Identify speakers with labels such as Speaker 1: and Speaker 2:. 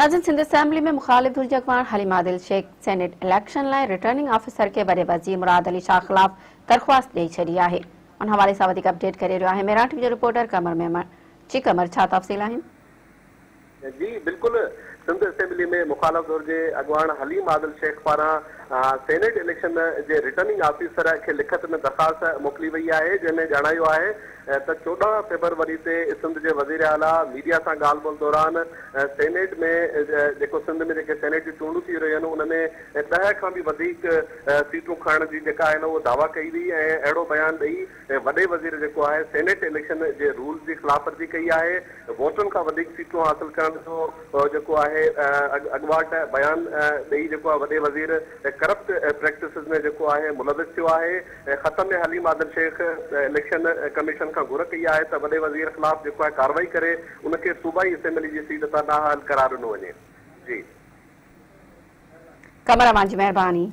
Speaker 1: ناظرين سنڌ اسيمبلي ۾ مخالف ڌر جي اڳواڻ حليم عادل شيخ سينيٽ اليڪشن لاء رٽرننگ آفيسر کي وڏي وزير مراد علي شاهه خلاف درخواست ڏئي ڇڏي آهي ان حوالي سان وڌيڪ اپڊيٽ ڪري رهيو آهي ميران ٽي وي جو رپورٽر قمر ميمڻ جي قمر ڇا تفصيل آهن.
Speaker 2: جي بلڪل سنڌ اسيمبلي ۾ مخالف ڌر جي اڳواڻ حليم عادل شيخ پاران سينيٽ اليڪشن جي رٽرننگ آفيسر کي لکت ۾ درخواست موڪلي وئي آهي جنهن ۾ ڄاڻايو آهي ته 14 فيبروري تي سنڌ جي وزيراعليٰ ميڊيا سان ڳالهه ٻولهه دوران سينيٽ ۾ جيڪو سنڌ ۾ جيڪي سينيٽ جون چونڊون ٿي رهيون آهن ان ۾ ڏهه کان به وڌيڪ سيٽون کڻڻ جي جيڪا آهي نه اهو دعويٰ ڪئي وئي ۽ اهڙو بيان ڏئي وڏي وزير جيڪو آهي سينيٽ اليڪشن جي رولز جي خلاف ورزي ڪئي آهي ووٽن کان وڌيڪ سيٽون حاصل ڪرڻ جو جيڪو آهي اڳواٽ بيان ڏئي جيڪو آهي وڏي وزير ڪرپٽ پريڪٽسز ۾ جيڪو آهي ملوث ٿيو آهي خط ۾ حليم عادل شيخ اليڪشن ڪميشن کان گهر ڪئي آهي ته وڏي وزير خلاف جيڪو آهي ڪارروائي ڪري ان کي صوبائي اسيمبلي جي سيٽ تان نااهل قرار ڏنو وڃي. جي.
Speaker 1: قمر اوهان جي مهرباني.